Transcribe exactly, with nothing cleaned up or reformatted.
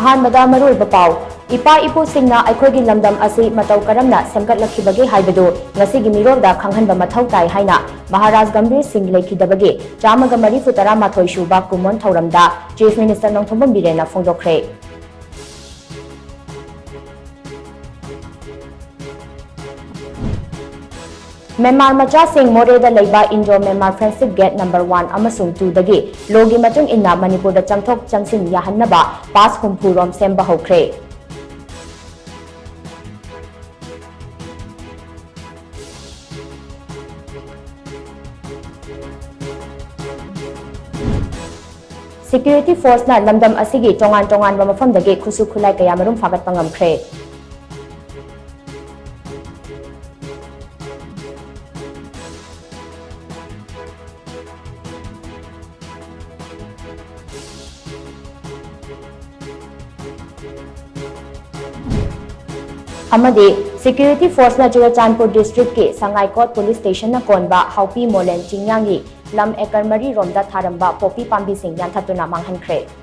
ꯑꯍꯥꯟꯕꯗ ꯃꯔꯨꯑꯣꯏꯕ ꯄꯥꯎ꯫ ꯏꯄꯥ ꯏꯄꯨꯁꯤꯡꯅ ꯑꯩꯈꯣꯏꯒꯤ ꯂꯝꯗꯝ ꯑꯁꯤ ꯃꯇꯧ ꯀꯔꯝꯅ ꯁꯦꯝꯒꯠꯂꯛꯈꯤꯕꯒꯦ ꯍꯥꯏꯕꯗꯨ ꯉꯁꯤꯒꯤ ꯃꯤꯔꯣꯜꯗ ꯈꯪꯍꯟꯕ ꯃꯊꯧ ꯇꯥꯏ ꯍꯥꯏꯅ ꯃꯍꯥꯔꯥꯖ ꯒꯝꯚꯤꯔ ꯁꯤꯡ ꯂꯩꯈꯤꯗꯕꯒꯤ ꯆꯥꯝꯃꯒ ꯃꯔꯤꯐꯨ ꯇꯔꯥꯃꯥꯊꯣꯏ ꯁꯨꯕ ꯀꯨꯝꯑꯣꯟ ꯊꯧꯔꯝꯗ Chief Minister ꯅꯣꯡꯊꯣꯝꯕꯝ ꯕꯤꯔꯦꯟꯅ ꯐꯣꯡꯗꯣꯛꯈ꯭ꯔꯦ꯫ ꯃ꯭ꯌꯥꯟꯃꯥꯔ ꯃꯆꯥꯁꯤꯡ ꯃꯣꯔꯦꯗ ꯂꯩꯕ Indo Myanmar Friendship Gate number one ꯑꯃꯁꯨꯡ two ꯗꯒꯤ ꯂꯣꯒꯤ ꯃꯇꯨꯡ ꯏꯟꯅ ꯃꯅꯤꯄꯨꯔꯗ ꯆꯪꯊꯣꯛ ꯆꯪꯁꯤꯟ ꯌꯥꯍꯟꯅꯕ pass ꯍꯨꯝꯐꯨ ꯔꯣꯝ ꯁꯦꯝꯕ ꯍꯧꯈ꯭ꯔꯦ꯫ Security force ꯅ ꯂꯝꯗꯝ ꯑꯁꯤꯒꯤ ꯇꯣꯉꯥꯟ ꯇꯣꯉꯥꯟꯕ ꯃꯐꯝꯗꯒꯤ ꯈꯨꯠꯁꯨ ꯈꯨꯠꯂꯥꯏ ꯀꯌꯥ ꯃꯔꯨꯝ ꯐꯥꯒꯠꯄ ꯉꯝꯈ꯭ꯔꯦ꯫ ꯑꯃꯗꯤ Security force ꯅ ꯆꯨꯔꯆꯥꯟꯄꯨꯔ district ꯀꯤ ꯁꯉꯥꯏꯀꯣꯠ police station ꯅ ꯀꯣꯟꯕ ꯍꯥꯎꯄꯤ ꯃꯣꯂꯦꯟ ꯆꯤꯡꯌꯥꯡꯒꯤ ꯂꯝ acre ꯃꯔꯤ ꯔꯣꯝꯗ ꯊꯥꯔꯝꯕ ꯄꯣꯄꯤ ꯄꯥꯝꯕꯤꯁꯤꯡ ꯌꯥꯟꯊꯠꯇꯨꯅ ꯃꯥꯡꯍꯟꯈ꯭ꯔꯦ꯫